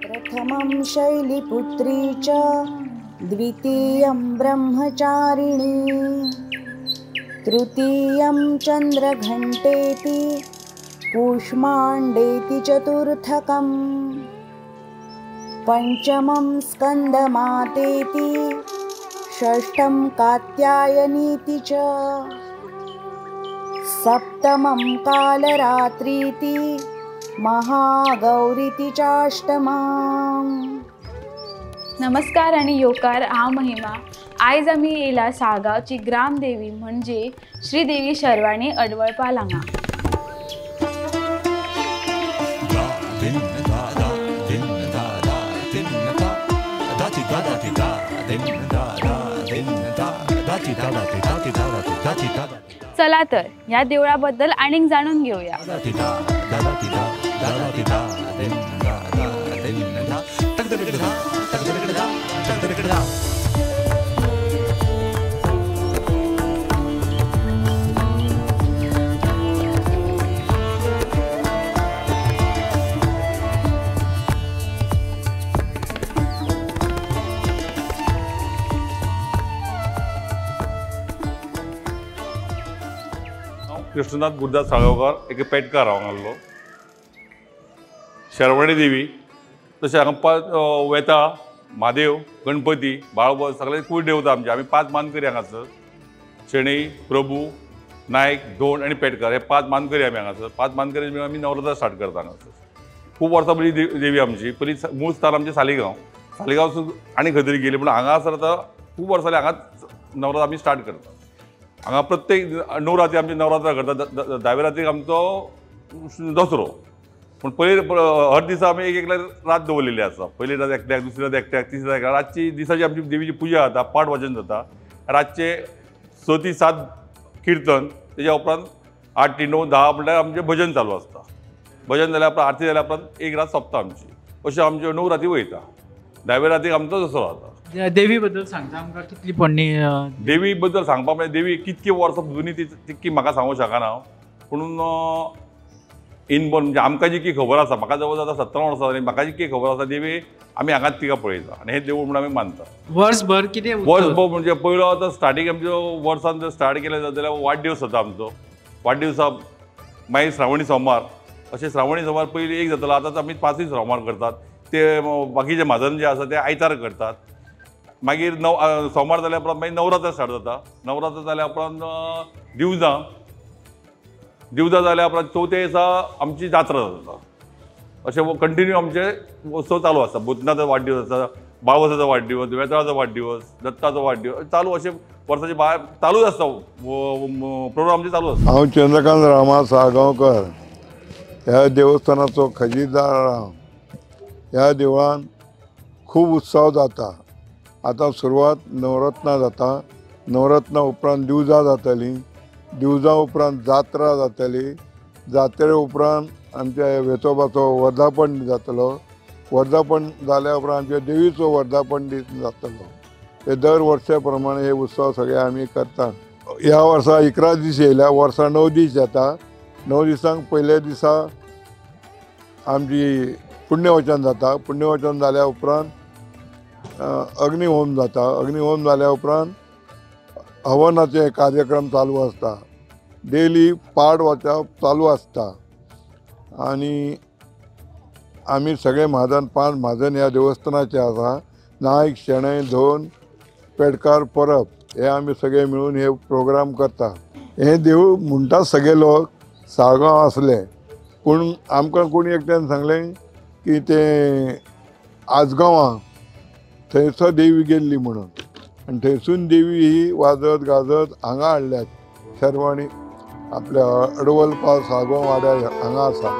प्रथमं शैलपुत्री च द्वितीयं ब्रह्मचारिणी तृतीयं चंद्रघंटेति कूष्मांडेति चतुर्थकं पंचमं स्कंदमातेति षष्ठं कात्यायनीति च सप्तमं कालरात्रीति महागौरीति चाष्टमम्। नमस्कार आणि योकार, हांव महिमा। आयज आमी येयला साळगांवची ग्रामदेवी म्हणजे श्रीदेवी शर्वाणी अडवळपाल हांगा। चला तर ह्या देवळा बद्दल आनीक जाणून घेऊया। कृष्णनाथ गुरुदास साळगांवकार, एक पेटकार हांव हांगासरलो। शर्वणी देवी तशें हांगा वेताळ, म्हादेव, गणपती, बाळबो सगळे कूळ देवता आमचे। आमी 5 मानकरी हांगासर, शेणई, प्रभू, नायक, धोंड आनी पेटकार हे 5 मानकरी आमी हांगासर। 5 मानकरी मेळून आमी नवरात्र स्टार्ट करता हांगासर। खूब वर्सां पयलीं देवी आमची, पयलीं मूळ स्थान आमचें सालिगांव, सालिगांवसून आनी खंय तरी गेली, पूण हांगासर आतां खूब वर्सां जालीं हांगाच नवरात्र आमी स्टार्ट करता। हांगा प्रत्येक 9 राती आमची नवरात्रां करतात, 10व्या रातीक आमचो दसरो। पूण पयलीं हर दिसा आमी एक एकल्या रात दवरलेली आसा। पयली रात एकट्याक, दुसरी रात एकट्याक, तिसरी रात एकट्याक। रातची दिसाची आमची देवीची पुजा जाता, पाठ वाचन जाता। रातचे 6 ते 7 किर्तन, तेज्या उपरांत 8 ते 9 10 म्हणल्यार आमचें भजन चालू आसता। भजन जाल्या उपरांत आरती जाल्या उपरांत एक रात सोंपता आमची। अश्यो आमच्यो 9 राती वयता। 10व्या रातीक आमचो दसरो जाता। देवी बद्दल सांगता आमकां कितली पोरणी देवी बद्दल सांगपा म्हळ्यार देवी कितकी वर्सां जुनी ती तितकी म्हाका सांगूंक शकना हांव, पूण इनबॉर्न म्हणजे आमकां जितकी खबर आसा, म्हाका जवळ जाता 17 वर्सां जालीं, म्हाका जितकी खबर आसा देवी आमी हांगाच तिका पळयता आनी हें देवूळ म्हूण आमी मानता। वर्सभर कितें? वर्सभर म्हणजे पयलो आतां स्टार्टींग आमच्यो वर्सान जर स्टार्ट केलें जाल्यार वाडदिवस जाता आमचो। वाडदिवसा मागीर श्रावणी सोमार, अशें श्रावणी सोमार पयलीं एक जातालो, आतां आमी 5 सोमार करतात। ते बाकीचे म्हाजन जे आसा ते आयतार करतात। मागीर सोमार जाल्या उपरांत मागीर नवरात्र स्टार्ट जाता। नवरात्र जाल्या उपरांत दिवजां, दिवजां जाल्या उपरांत चवथे दिसा आमची जात्रा जाता। अशें कंटिन्यू आमचे उत्सव चालू आसता। भूतनाथाचो वाडदिवस आसता, बाळवसाचो वाडदिवस, वेताळाचो वाडदिवस, दत्ताचो वाडदिवस चालू, अशें वर्साचे भायर चालूच आसता प्रोग्राम आमचे चालू आसता। हांव चंद्रकांत रामा साळगांवकर, ह्या देवस्थानाचो खजिनदार हांव। ह्या देवळान खूब उत्सव जाता। आतां सुरवात नवरत्नां जाता, नवरत्नां उपरांत दिवजां जातलीं, दिवजां उपरांत जात्रा जातली, जात्रे उपरांत आमच्या वेतोबाचो वर्धापन जातलो, वर्धापन जाल्या उपरांत आमच्या देवीचो वर्धापन दीस जातलो। हे दर वर्सा प्रमाणे हे उत्सव सगळे आमी करतात। ह्या वर्सा 11 दीस येयल्या, वर्सा 9 दीस जाता। 9 दिसांक पयल्या दिसा आमची पुण्यवचन जाता, पुण्यवचन जाल्या उपरांत अग्निहोम जाता, अग्निहोम जाल्या उपरांत हवनाचे कार्यक्रम चालू आसता, डेली पाठ वाचप चालू आसता। आनी आमी सगळे म्हाजन, 5 म्हाजन ह्या देवस्थानाचे आसा, नायक, शेणै, धोन, पेडकार, परब हे आमी सगळे मेळून हे प्रोग्राम करता। हें देवूळ म्हणटात सगळे लोक साळगांव आसले, पूण आमकां कोणी एकट्यान सांगलें की तें आजगांवां थंयसर देवी गेल्ली म्हणून, आनी थंयसून देवी ही वाजत गाजत हांगा हाडल्यात शर्वाणी आपल्या अडवलपाल साळगांव वाड्यार हांगा आसा।